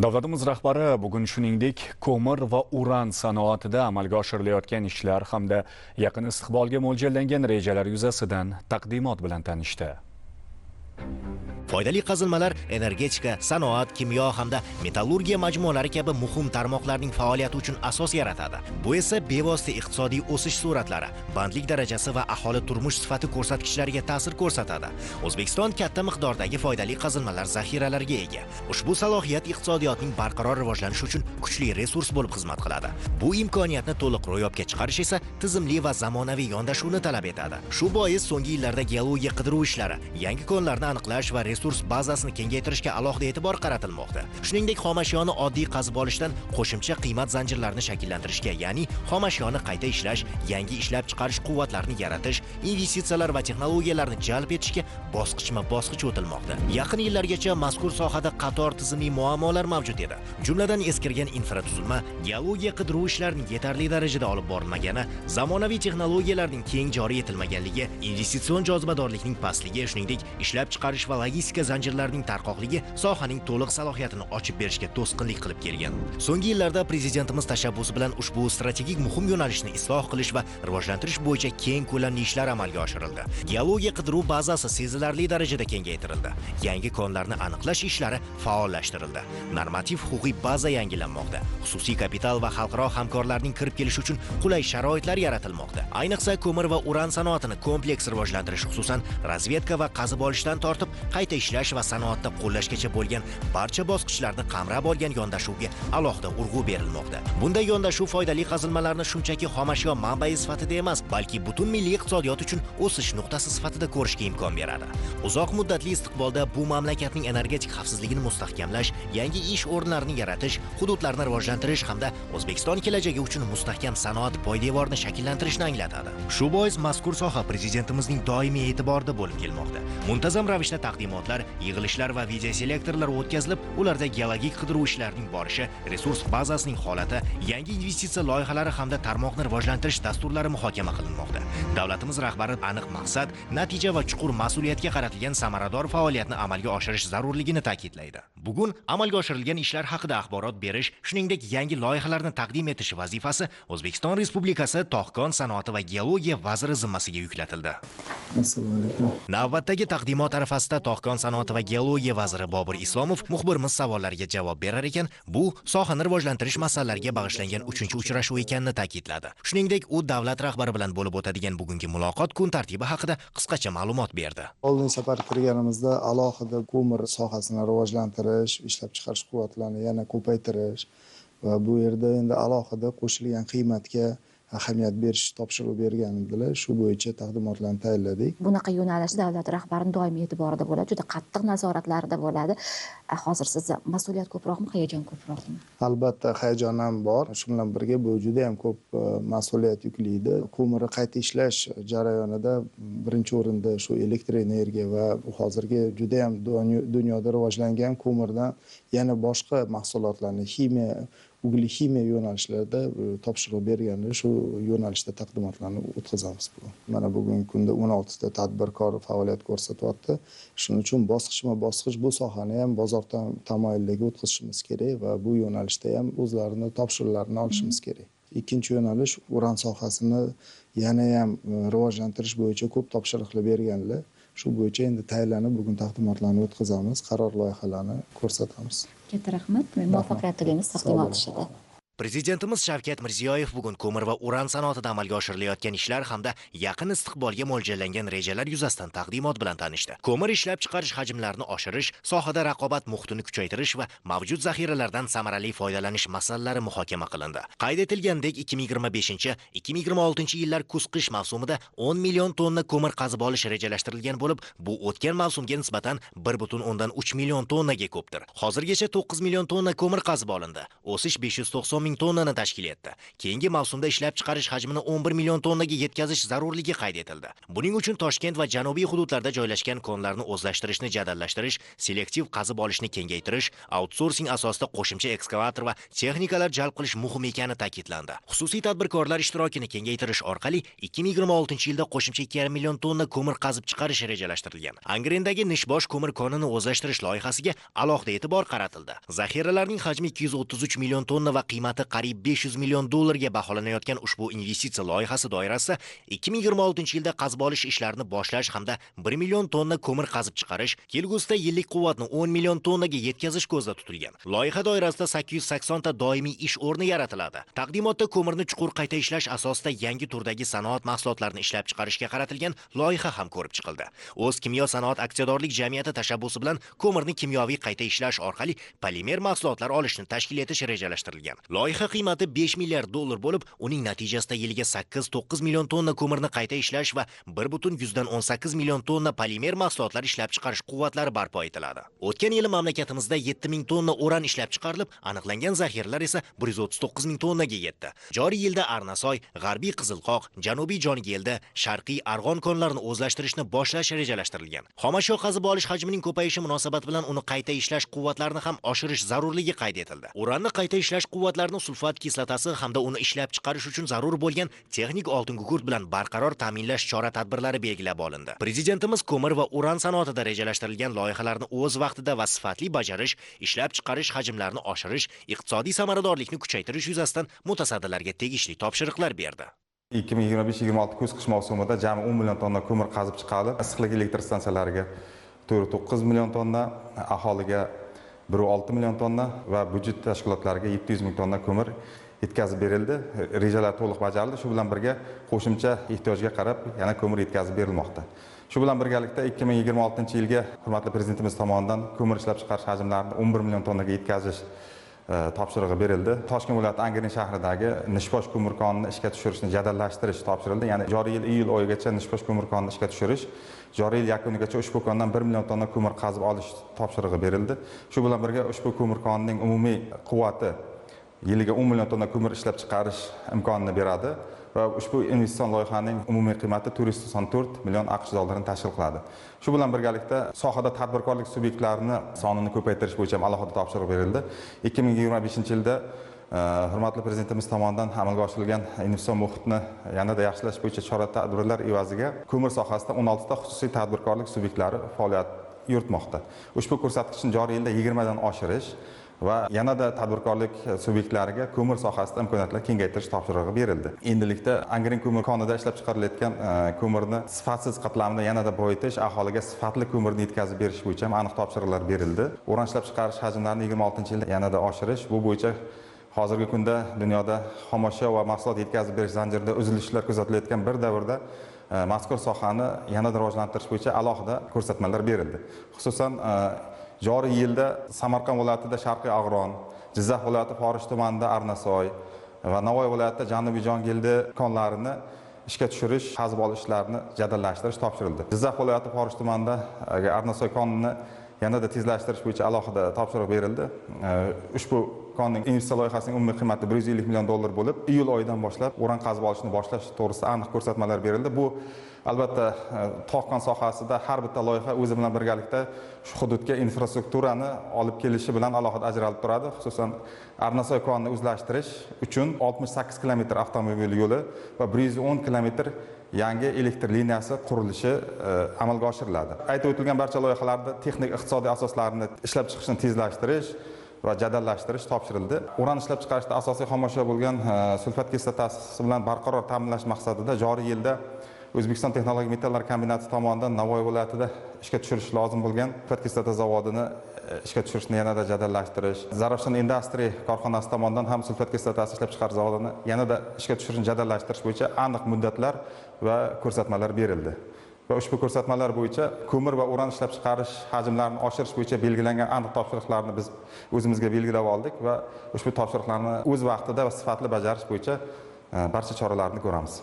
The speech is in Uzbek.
Davlatimiz rahbari bugun shuningdek ko'mir va uran sanoatida amalga oshirilayotgan ishlar hamda yaqin istiqbolga mo'ljallangan rejalar yuzasidan taqdimot bilan tanishdi. Foydali qazilmalar energetika, sanoat, kimyo hamda metallurgiya majmualari kabi muhim tarmoqlarning faoliyati uchun asos yaratadi. Bu esa bevosita iqtisodiy o'sish sur'atlari, bandlik darajasi va aholi turmush sifati ko'rsatkichlariga ta'sir ko'rsatadi. O'zbekiston katta miqdordagi foydali qazilmalar zaxiralariga ega. Ushbu salohiyat iqtisodiyotning barqaror rivojlanishi uchun kuchli resurs bo'lib xizmat qiladi. Bu imkoniyatni to'liq ro'yobga chiqarish esa tizimli va zamonaviy yondashuvni talab etadi. Shu bois so'nggi yillarda geologiya qidiruv ishlari, yangi konlarni aniqlash va resurs bazasini kengaytirishga alohida e'tibor qaratilmoqda. Shuningdek, xomashyoni oddiy qazib olishdan qo'shimcha qiymat zanjirlarini shakllantirishga, ya'ni xomashyoni qayta ishlash, yangi ishlab chiqarish quvvatlarini yaratish, investitsiyalar va texnologiyalarni jalb etishga bosqichma-bosqich o'tilmoqda. Yaqin yillargacha mazkur sohada qator tizimli muammolar mavjud edi. Jumladan, eskirgan infratuzilma, geologiya qidiruv ishlarining yetarli darajada olib borilmagani, zamonaviy texnologiyalarning keng joriy etilmaganligi, investitsion jozibadorlikning pastligi, shuningdek, ishlab chiqarish va logistika zanjirlarining tarqoqligi sohaning to'liq salohiyatini ochib berishga to'sqinlik qilib kelgan. So'nggi yillarda prezidentimiz tashabbusi bilan ushbu strategik muhim yo'nalishni isloh qilish va rivojlantirish bo'yicha keng ko'lamli ishlar amalga oshirildi. Geologiya qidiruv bazasi sezilarli darajada kengaytirildi. Yangi konlarni aniqlash ishlari faollashtirildi. Normativ huquqiy baza yangilanmoqda. Xususiy kapital va xalqaro hamkorlarning kirib kelishi uchun qulay sharoitlar yaratilmoqda. Ayniqsa, ko'mir va uran sanoatini kompleks rivojlantirish, xususan, razvedka va qazib olishdan tortib qayta ishlash va sanoatda qo'llashgacha bo'lgan barcha bosqichlarni qamrab olgan yondashuvga alohida urg'u berilmoqda. Bunday yondashuv foydali qazilmalarni shunchaki xomashyo manbai sifatida emas, balki butun milliy iqtisodiyot uchun o'sish nuqtasi sifatida ko'rishga imkon beradi. Uzoq muddatli istiqbolda bu mamlakatning energetik xavfsizligini mustahkamlash, yangi ish o'rinlarini yaratish, hududlarni rivojlantirish hamda O'zbekiston kelajagi uchun mustahkam sanoat poydevorini shakllantirishni anglatadi. Shu bois mazkur soha prezidentimizning doimiy e'tiborida bo'lib kelmoqda. Muntazam ravishda taqdimotlar, yig'ilishlar va videoselektorlar o'tkazilib, ularda geologik qidiruv ishlarining borishi, resurs bazasining holati, yangi investitsiya loyihalari hamda tarmoqni rivojlantirish dasturlari muhokama qilinmoqda. Davlatimiz rahbari aniq maqsad, natija va chuqur mas'uliyatga qaratilgan samarador faoliyatni amalga oshirish zarurligini ta'kidlaydi. Bugun amalga oshirilgan ishlar haqida axborot berish, shuningdek, yangi loyihalarni taqdim etish vazifasi O'zbekiston Respublikasi Tog'-kon sanoati va geologiya vaziri zimmasiga yuklatildi. Assalomu alaykum. Navbatdagi taqdimot arafasida Tog'-kon sanoati va geologiya vaziri Bobur Islomov muxbirimiz savollariga javob berar ekan, bu sohani rivojlantirish masalalariga bag'ishlangan 3-uchrashuv ekanini ta'kidladi. Shuningdek, u davlat rahbari bilan bo'lib o'tadigan bugungi muloqot kun tartibi haqida qisqacha ma'lumot berdi. Oldin safar kirganimizda alohida ko'mir sohasini rivojlantirish, ishlab chiqarish quvvatlarini yana ko'paytirish va bu yerda endi alohida qo'shilgan qiymatga ahamiyat berish topshiriq bergan edilar. Shu bo'yicha taqdimotlarni tayyorladik. Bunaqa yo'nalish davlat rahbarining doimiy e'tiborida bo'ladi, juda qattiq nazoratlarida bo'ladi. Hozir sizda mas'uliyat ko'proqmi, hayajon ko'proqmi? Albatta hayajon ham bor. Shu bilan birga bu juda ham ko'p mas'uliyat yuklaydi. Ko'mirni qayta ishlash jarayonida birinchi o'rinda shu elektr energiya va hozirgi juda ham dunyoda rivojlangan ko'mirdan yana boshqa mahsulotlarni ximiya, ugleximiya yo'nalishlarida topshiriq berganlar, shu yo'nalishda taqdimotlarni o'tkazamiz. Mana bugungi kunda 16 ta tadbirkor faoliyat ko'rsatyapti. Shuning uchun bosqichma-bosqich bu sohani ham bozor tamoyillariga o'tkazishimiz kerak va bu yo'nalishda ham o'zlarini topshiriqlarini olishimiz kerak. Ikkinchi yo'nalish uran sohasini yana ham rivojlantirish bo'yicha ko'p topshiriqlar berganlar. Shu bo'yicha endi tayyorlanib bugun taqdimotlarni o'tkazamiz, qaror loyihalarini ko'rsatamiz. Katta rahmat, muvaffaqiyat tilaymiz taqdimot ishida. Prezidentimiz Shavkat Mirziyoyev bugun ko'mir va uran sanoatida amalga oshirilayotgan ishlar hamda yaqin istiqbolga mo'ljallangan rejalar yuzasidan taqdimot bilan tanishdi. Ko'mir ishlab chiqarish hajmlarini oshirish, sohada raqobat muhitini kuchaytirish va mavjud zaxiralardan samarali foydalanish masalalari muhokama qilindi. Qayd etilgandek, 2025-2026 yillar kuz-qish mavsumida 10 million tonna ko'mir qazib olish rejalashtirilgan bo'lib, bu o'tgan mavsumga nisbatan 1,3 million tonnaga ko'pdir. Hozirgacha 9 million tonna ko'mir qazib olindi. O'sish 590 ming ming tonnani tashkil etdi. Keyingi mavsumda ishlab chiqarish hajmini 11 million tonnaga yetkazish zarurligi qayd etildi. Buning uchun Toshkent va janubiy hududlarda joylashgan konlarni o'zlashtirishni jadallashtirish, selektiv qazib olishni kengaytirish, outsourcing asosida qo'shimcha ekskavator va texnikalar jalb qilish muhim ekani ta'kidlandi. Xususiy tadbirkorlar ishtirokini kengaytirish orqali 2026-yilda qo'shimcha 2,5 million tonna ko'mir qazib chiqarish rejalashtirilgan. Angrendagi Nishbosh ko'mir konini o'zlashtirish loyihasiga alohida e'tibor qaratildi. Zaxiralarning hajmi 233 million tonna va qiymati qariyb 500 million dollarga baholanayotgan ushbu investitsiya loyihasi doirasida 2026-yilda qazib olish ishlarini boshlash hamda 1 million tonna ko'mir qazib chiqarish, kelgusida yillik quvvatni 10 million tonnaga yetkazish ko'zda tutilgan. Loyiha doirasida 880 ta doimiy ish o'rni yaratiladi. Taqdimotda ko'mirni chuqur qayta ishlash asosida yangi turdagi sanoat mahsulotlarini ishlab chiqarishga qaratilgan loyiha ham ko'rib chiqildi. O'z kimyo sanoat aksiyadorlik jamiyati tashabbusi bilan ko'mirni kimyoviy qayta ishlash orqali polimer mahsulotlar olishni tashkil etish rejalashtirilgan. Loyiha qiymati 5 milliard dollar bo'lib, uning natijasida yiliga 8-9 million tonna ko'mirni qayta ishlash va 1,18 million tonna polimer mahsulotlar ishlab chiqarish quvvatlari barpo etiladi. O'tgan yili mamlakatimizda 7000 tonna uran ishlab chiqarilib, aniqlangan zaxiralar esa 139 ming tonnaga yetdi. Joriy yilda Arnasoy, G'arbiy Qizilqoq, Janubiy Jongeldi, Sharqiy Arg'on konlarini o'zlashtirishni boshlash rejalashtirilgan. Xomashyo qazib olish hajmining ko'payishi munosabati bilan uni qayta ishlash quvvatlarini ham oshirish zarurligi qayd etildi. Uranni qayta ishlash quvvatlarini sulfat kislotasi hamda uni ishlab chiqarish uchun zarur bo'lgan texnik oltin gugurt bilan barqaror ta'minlash chora-tadbirlari belgilab olindi. Prezidentimiz ko'mir va uran sanoatida rejalashtirilgan loyihalarni o'z vaqtida va sifatli bajarish, ishlab chiqarish hajmlarini oshirish, iqtisodiy samaradorlikni kuchaytirish yuzasidan mutasaddilarga tegishli topshiriqlar berdi. 2025-26 kuz-qish mavsumida jami 10 million tonna ko'mir qazib chiqarilib, issiqlik elektr stansiyalariga 4,9 million tonna, aholiga 1,6 million tonna va byudjet tashkilotlariga 700 ming tonna ko'mir yetkazib berildi. Rejalar to'liq bajarildi. Shu bilan birga qo'shimcha ehtiyojga qarab yana ko'mir yetkazib berilmoqda. Shu bilan birgalikda 2026-yilga hurmatli prezidentimiz tomonidan ko'mir ishlab chiqarish hajmlarini 11 million tonnaga yetkazish topshirig'i berildi. Toshkent viloyati Angren shahridagi Nishbosh ko'mir konini ishga tushirishni jadallashtirish topshirildi. Ya'ni joriy yil iyul oyigacha Nishbosh ko'mir konini ishga tushirish, joriy yil yakunigacha ushbu kondan 1 million tonna ko'mir qazib olish topshirig'i berildi. Shu bilan birga ushbu ko'mir konining umumiy quvvati yiliga 10 million tonna ko'mir ishlab chiqarish imkonini beradi va ushbu investitsion loyihaning umumiy qiymati 494 million AQSh dollarini tashkil qiladi. Shu bilan birgalikda sohada tadbirkorlik subyektlarini sonini ko'paytirish bo'yicha ham alohida topshiriq berildi. 2025-yilda hurmatli prezidentimiz tomonidan amalga oshirilgan investitsion muhitni yanada yaxshilash bo'yicha chora-tadbirlar evaziga ko'mir sohasida 16 ta xususiy tadbirkorlik subyektlari faoliyat yuritmoqda. Ushbu ko'rsatkichni joriy yilda 20 dan oshirish va yanada tadbirkorlik subyektlariga ko'mir sohasida imkoniyatlar kengaytirish topshirig'i berildi. Endilikda Angren ko'mir konida ishlab chiqarilayotgan ko'mirni sifatsiz qatlamini yanada boyitish, aholiga sifatli ko'mirni yetkazib berish bo'yicha ham aniq topshiriqlar berildi. Uran ishlab chiqarish hajmlarini 26-yilda yanada oshirish, bu bo'yicha hozirgi kunda dunyoda xomashyo va mahsulot yetkazib berish zanjirida uzilishlar kuzatilayotgan bir davrda mazkur sohani yanada rivojlantirish bo'yicha alohida ko'rsatmalar berildi. Xususan, joriy yilda Samarqand viloyatida Sharqiy Ag'ron, Jizzax viloyati Forish tumanida Arnasoy va Navoiy viloyatida Janubiy Jongeldi konlarini ishga tushirish, qazib olish ishlarini jadallashtirish topshirildi. Jizzax viloyati Forish tumanida Arnasoy konini yanada tezlashtirish bo'yicha alohida topshiriq berildi. Ushbu konning investitsiya loyihasining umumiy qiymati 150 million dollar bo'lib, iyul oyidan boshlab uran qazib olishni boshlash to'g'risida aniq ko'rsatmalar berildi. Bu albatta tog'-kon sohasida har bitta loyiha o'zi bilan birgalikda shu hududga infrastrukturani olib kelishi bilan alohida ajralib turadi. Xususan, Arnasoy konini o'zlashtirish uchun 68 kilometr avtomobil yo'li va 110 kilometr yangi elektr liniyasi qurilishi amalga oshiriladi. Aytib o'tilgan barcha loyihalarda texnik iqtisodiy asoslarini ishlab chiqishni tezlashtirish va jadallashtirish topshirildi. Uran ishlab chiqarishda asosiy xomashyo bo'lgan sulfat kislotasi bilan barqaror ta'minlash maqsadida joriy yilda O'zbekiston texnologik metallar kombinati tomonidan Navoiy viloyatida ishga tushirish lozim bo'lgan sulfat kislota zavodini ishga tushirishni yanada jadallashtirish, Zarafshan Industry korxonasi tomonidan ham sulfat kislotasi ishlab chiqarish zavodini yanada ishga tushirishni jadallashtirish bo'yicha aniq muddatlar va ko'rsatmalar berildi. Va ushbu ko'rsatmalar bo'yicha ko'mir va uran ishlab chiqarish hajmlarini oshirish bo'yicha belgilangan aniq topshiriqlarni biz o'zimizga belgilab oldik va ushbu topshiriqlarni o'z vaqtida va sifatli bajarish bo'yicha barcha choralarni ko'ramiz.